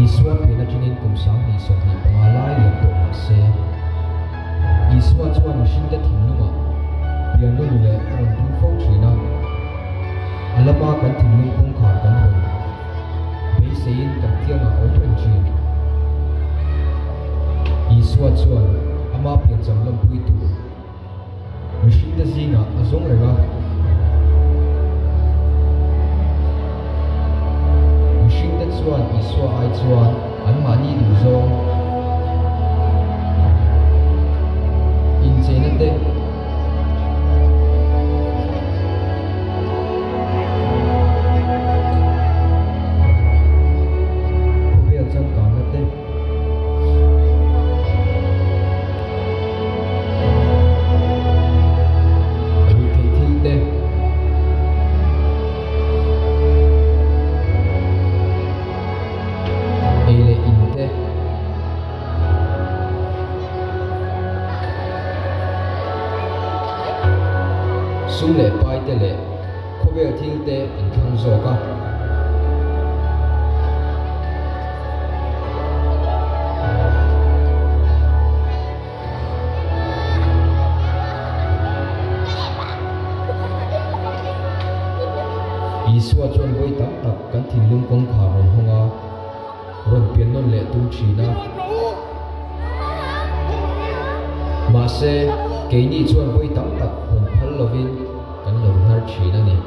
Isua pian atangin kum 2025 lai liam tawh mah se, Isua chuan mihringte thinlungah pianun leh a rawn tum fo thin a. A lama kan thinlung kawngkhar kan hawn beiseiin kan kiangah a awm reng thin. Isua chuan ama piancham lawmpui tur mihringte zingah a zawng reng a. Mihringte chuan Isua ai chuan anmahni duhzawng incheina te, Khawvel changkanna te. Ruihtheih thil te. Ei leh in te. Sum leh pai te leh khawvel thil te an thlang zawk a. Isua chuan vawi tam tak kan thinlung kawngkhar rawn hawng a. Rawn pian nawn leh tum thin a. Mahse, keini chuan vawi tam tak hawn phal lovin kan lo hnar thin a ni.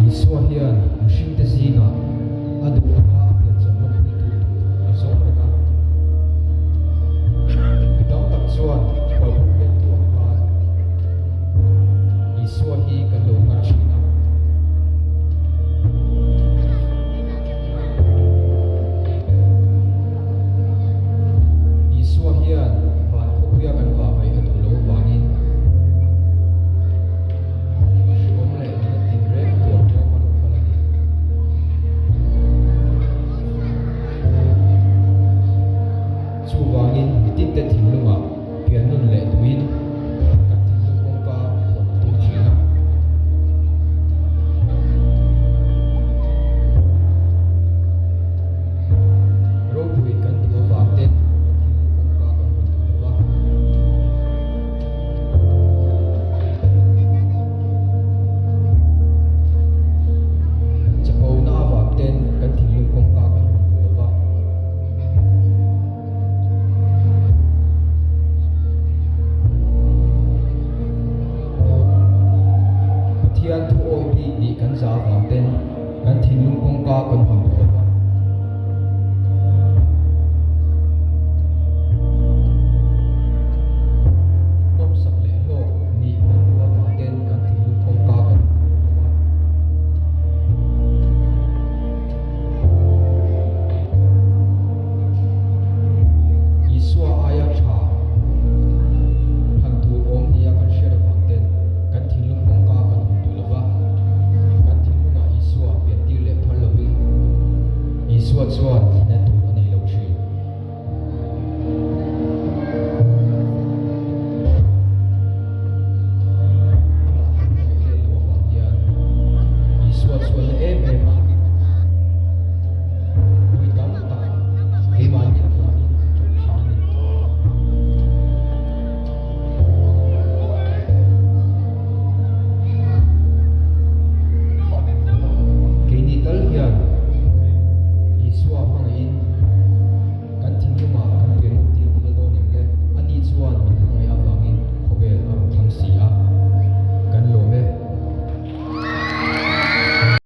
Isua hian mihringte zingah a duh anga.